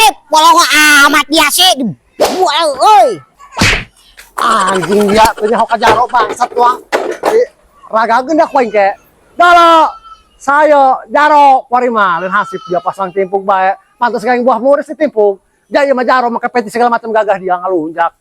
Hansip, polongo amat dia sih. Buah euy. Anjing dia teu nyaho ka jaro bangsat tuang. Ragageun dah ku aing ke. Dalo sayo jaro kuari mah lain hansip dia pasang timpuk bae. Pantes kayak buah muris ditimpuk. Jaya mah jaro make peci segala macam gagah dia ngalunjak.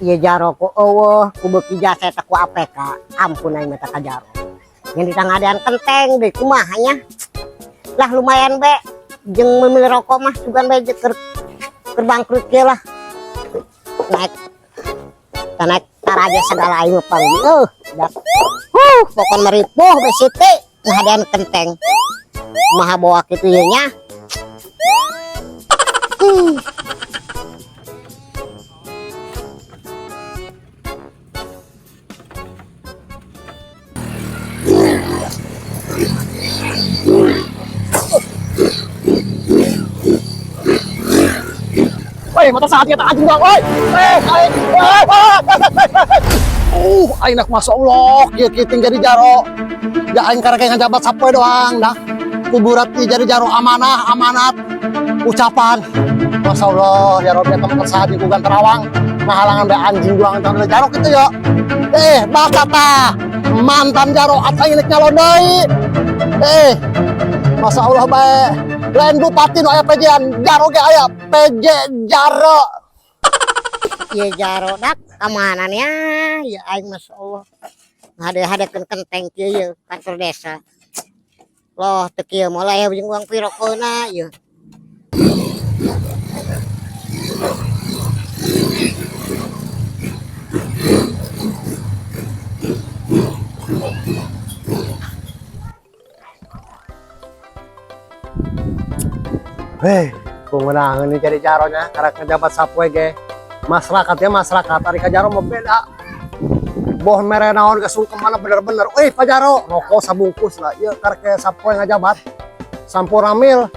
Ieu jaro ku eueuh, ku beuki jasa eta ku APK. Ampun aing mah ka jaro. Ngan ditangadean kenteng deui kumaha nya. Lah lumayan be jeung memilih rokok mah sugan be keur bangkrut kieu lah. Naik naik taraja segala aing mah pang. Dak. Huh, pokon meripuh be siti ngadean kenteng. Kumaha bawa kitu ieu nya. Woi, mata saat kita anjing bang, woi. Eh, aing nak masya Allah, kieu kieu ting jadi jaro. Ya aing karek ngajabat sapoe doang dah. Kuburat ieu jadi jaro amanah, amanat, ucapan. Masya Allah, ya Rabbi, tempat saat di Kugan Terawang, ngahalangan be anjing doang tang jaro kitu ya. Baca tah. Mantan jaro atuh aing nyalon deui. Masya Allah bae. Lain bupati nu aya PJ-an, jaro ge aya PJ jaro. Ieu jaro dak kamana nya? Ya aing masya Allah. Ngade-hadekeun kenteng kieu ieu kantor desa. Loh teu kieu moal aya jeung uang pirokeuna ieu. Hei, kumeunangeun nih jadi jaronya, karek ngejabat sapoe ge. Masyarakatnya masyarakat, ari ka jaro mah beda. Boh mere naon ge sungkem mana bener-bener. Wih, Pak Jaro, rokok sabungkus lah. Ieu karek sapoe ngajabat. Sampuramil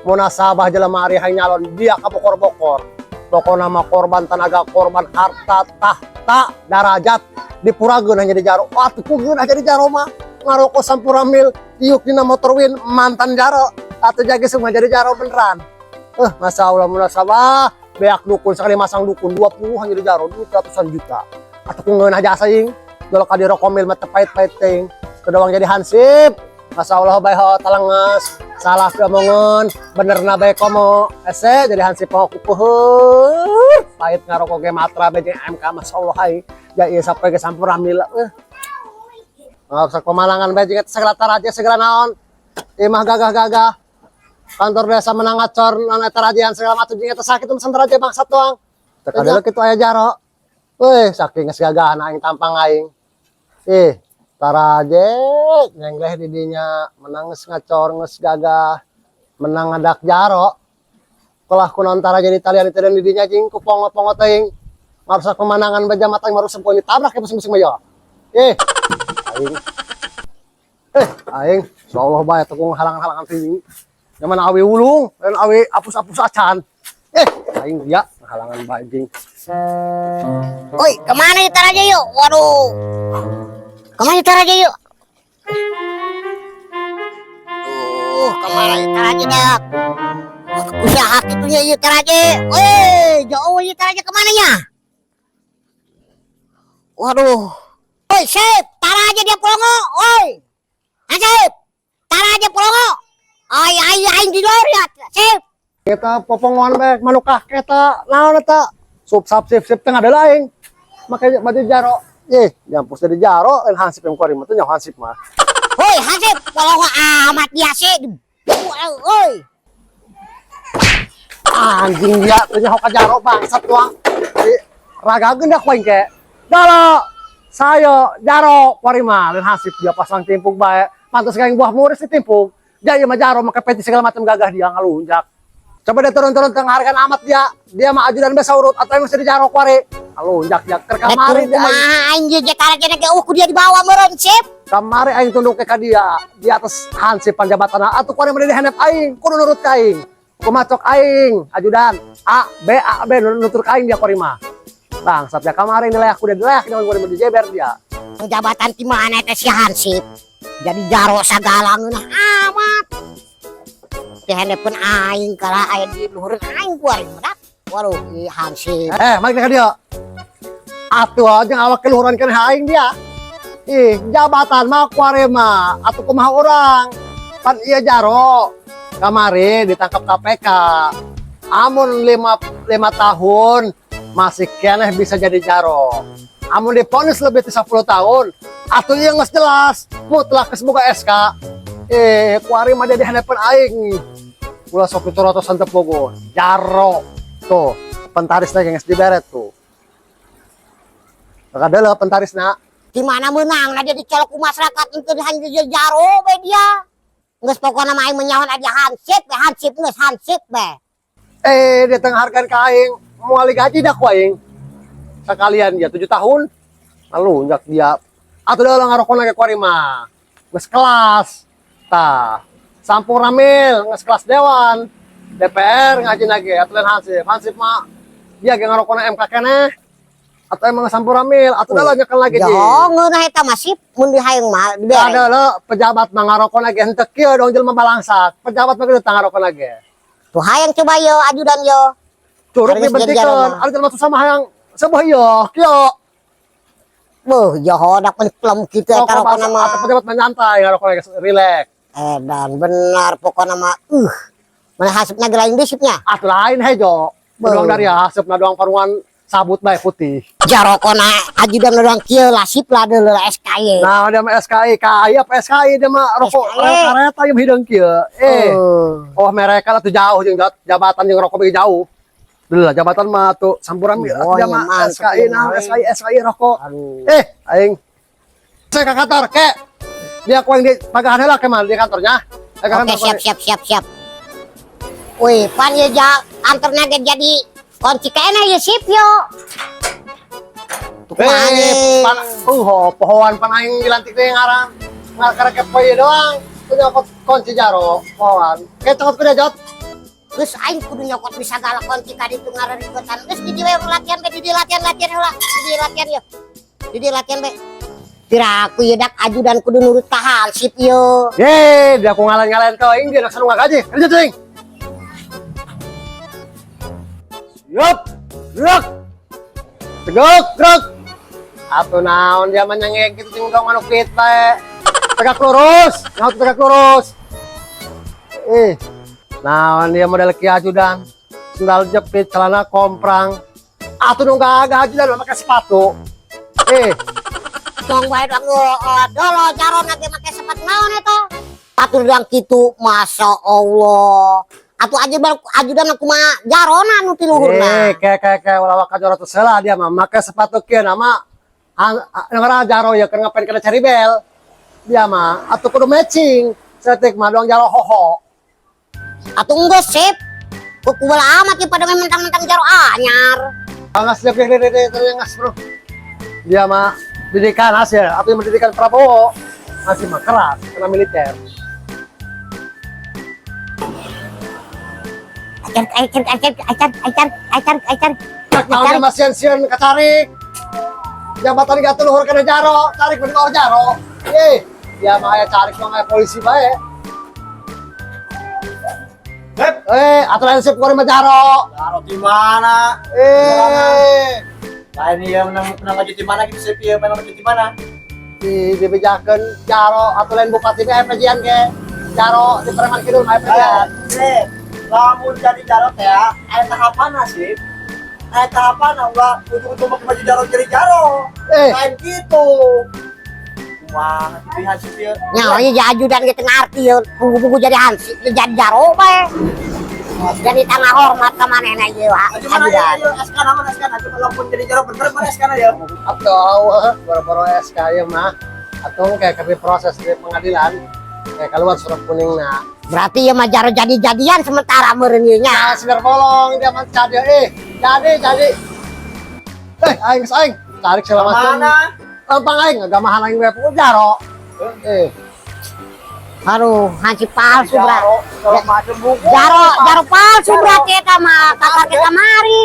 munasabah jelema ari hayang nyalon dia ka bokor-bokor. Pokona mah korban tenaga, korban harta, tahta, darajat dipurageun hanya jadi jaro. Wah, teu kugeun jadi jaro mah. Ngarokok sampuramil, diuk dina motor win mantan jaro. Atau jaga semua jadi jaro beneran. Masya Allah munasabah. Beak dukun sekali masang dukun 20 hanya jadi jaro duit ratusan juta. Atau ku ngeunah jasa ing. Dol ka dirokomil mah teu pait-pait teuing. Kedawang jadi hansip. Masya Allah bae ho talenges. Salah omongan, benerna bae komo. Ese jadi hansip ho kupuheur. Pait ngarokok ge matra bae jeung MK masya Allah hai. Ya ieu sampai ge sampuramil. Sok pemalangan bae jeung segala taraja segala naon. Imah gagah-gagah. Kantor desa menang ngacor, nang eta rajian segala macam jeung eta sakit urusan taraja bangsat doang. Teu kadeuleuk kitu aya jaro. Weh, saking geus gagahna aing tampang aing. Taraje nyengleh di dinya, menang geus ngacor, geus gagah, menang ngadak jaro. Kelah kunaon taraje di talian itu dan di dinya jeung ku pongot-pongot teuing. Marusak pemandangan baja mata aing marusak poe ditabrak ke pusing-pusing mah ya. Aing. Aing, insyaallah bae teu halangan-halangan teuing. Yang mana awi wulung, dan awi apus-apus acan. Aing dia halangan bae jeung. Oi, kemana itu aja yuk? Waduh. Kemana itu aja yuk? Kemana itu aja dak? Usaha kitunya ieu taraje. Woi, jauh ieu taraje kemana nya? Waduh. Woi, sip, taraje dia polongo. Woi. Asip. Taraje polongo. Ay, ay, aing di luar ya. Sip. Kita popongan bae manukah kita naon eta? Sup sap sip sip tengah ada lain. Makanya baju jaro. Nyampus dari jaro lain hansip yang kuari mah teu nyaho hansip mah. Woi, hansip, polongo amat dia sih. Woi. Anjing dia teu nyaho ka jaro bangsat tuang. Ragageun dah ku aing ke. Dalo sayo jaro kuari mah lain hansip dia pasang timpuk bae. Pantas kayang buah muris ditimpuk. Dia mah jaro make peci segala macam gagah dia ngalunjak. Coba dia turun-turun tengharkan amat dia. Dia mah ajudan bisa urut atau emang di jaro kuari. Ngalunjak dia keur Rek kamari turun dia aing. kumaha aing je karek ge eueuh ku dia dibawa meureun sip. Kamari aing tunduk ke ka dia di atas hansip panjabatan atuh kuari mah di handap aing kudu nurut ka aing. Kumacok aing ajudan A B A B nutur ka aing dia kuari mah. Bangsat ya kamari nilai aku udah dileak dengan kuari mah dijeber dia. Jabatan ti mana teh si Hansip. Jadi jaro sagala ngeunah amat. Teh handapeun aing kalah aya di luhureun aing kuari mah. Waduh, i Hansip. Eh, mari ka dia. Atuh aja awak keluhuran kan aing dia. Ih, jabatan mah kuari mah atuh kumaha urang. Pan iya jaro. Kamari ditangkap KPK. Amun 5 5 tahun masih keneh bisa jadi jaro. Amun diponis lebih dari 10 tahun, atuh ieu geus jelas mutlak geus boga SK. Eh, kuari mah dia di hadapan aing. Ulah sok ditorotosan teu pogo. Jaro. Tuh, pentarisna geus diberet tuh. Kadeuleum pentarisna. Di mana menang dia dicolok ku masyarakat untuk hanya jadi jaro be dia. Geus pokona mah aing menyawan aja Hansip be Hansip geus Hansip be. Eh, dia tengharkan ka aing, moal gaji dah ku aing. Sekalian dia 7 tahun. Lalu dia atuh dah ngarokok lagi kuari mah. Geus kelas. Tah, Sampung Ramil geus kelas dewan. DPR ngaji lagi atuh lain Hansip. Hansip mah dia ge ngarokona MK keneh. Atau emang Sampung Ramil atuh dah nyekel lagi Ya ji. ngeunah eta mah sip mun dihayang mah dibere. Ada lo pejabat mah ngarokona ge henteu kieu dong jelema balangsak. Pejabat mah kieu ngarokona lagi. Tuh hayang coba yo ajudan yo. Curug Harus jadi dibentikeun, jaro mah. ada jelema susah mah hayang sebuah ieu, kieu. Beuh, joho dak film kitu eta Rokok rokona mah. atau pejabat mah nyantai ngarokona ge relax. Edan benar pokona mah Mana hasupna ge lain deui sipnya. Atuh lain hejo. Beuh. Doang dari hasupna doang parungan sabut bae putih. Jarokona ajudan urang kieu lah sip lah deuleu SKY. Nah, dia mah SKI, KAI apa SKI dia mah rokok SKI. kareta yang hideung kieu. Eh, Oh. oh mereka lah tuh jauh jeung jabatan jeung rokok bagi jauh. Dulu lah jabatan mah tuh sampuran Oh, dia ya mah mantep SKI ya, nah mah. SKI SKI rokok. Aduh. Eh, aing saya ke kantor, kek. Dia aku yang di pagahan heula ke mana di kantornya. Eh, ke Oke, kantor, siap siap siap siap. Wih, pan ye ja anterna ge jadi kunci kena ye sip yo. Tuh kumaha Eh, ye? pan, pohoan pan aing dilantik teh ngaran. Ngar kepo ieu doang. Tuh nyokot kunci jaro, pohoan. Kayak cokot kuda jot. Geus aing kudu nyokot bisa galak kunci ka ditu ngararibetan. Geus di dieu we latihan be di dieu latihan latihan heula. Di dieu latihan yo. Di dieu latihan be. Piraku ye dak ajudan kudu nurut ka Hansip yo. Ye, dia aku ngalain-ngalain ke aing dia nak senung gaji. Kerja cing. Siap. Gerak. Tegak, gerak. Atuh naon dia mah nyengek gitu cing dong anu pit bae. Tegak lurus, naon tegak lurus. Eh, naon dia model kieu ajudan. Sendal jepit, celana komprang. Atuh nu gagah ajudan mah pakai sepatu. Eh, Tong bae dong dolo jarona ge make sepatu naon eta? Atuh bilang kitu, Masya Allah. Atuh aja baru ajudan kumaha jarona nu ti luhurna. Eh, kayak kayak kayak ulah waka jaro teu lah dia mah make sepatu kieu nama ngara jaro ya keur ngapain kena cari bel. Dia mah atuh kudu matching. Setik mah doang jaro hoho. Atuh geus sip. Kukubal amat ya pada mentang-mentang jaro anyar. Angas dia dia dia dia ngas bro. Dia mah didikan hasil atau yang mendidikan Prabowo masih mah keras kena militer. Acar acar acar acar acar acar acar. Cak naonnya mah sieun-sieun katarik. Jabatan gak luhur kena jaro, tarik bener oh jaro. Eh, dia mah aya tarik mah aya polisi bae. Hep. Eh, aturan sip kuari mah jaro. Jaro di mana? Eh, Lain iya menang menang maju di mana gitu sih iya menang maju di mana? di dibejakeun jaro atuh lain bupati ge pejian ge. Jaro di preman kidul mah pejian. Eh, lamun jadi jaro teh aya tahapan sih. Aya tahapan ulah ujung-ujung mau maju jaro jadi jaro. Eh, Lain gitu. Wah, di hasil ieu. Nya ieu ajudan ge teu ngarti ye pugu-pugu jadi hansip jadi jaro bae. Jadi tanah hormat ka manehna ieu Maju mana ya? ajudan. Ayo SK nama SK nanti lamun jadi jaro bener mana SK na ya? Atau boro-boro SK ya mah atau kayak kerja proses di pengadilan. Eh, keluar surat kuning na. Berarti ya mah jaro jadi-jadian sementara meureun ieu nya. Nah, sinar bolong dia mah jadi eh. Jadi, jadi. Eh, aing geus aing. Tarik segala macam. Mana? Lempang aing ngagamahan aing we jaro. Eh, Aduh, hansi palsu berarti. Jaro, segala macam buku. Jaro, jaro palsu berarti eta mah kakak kita mari.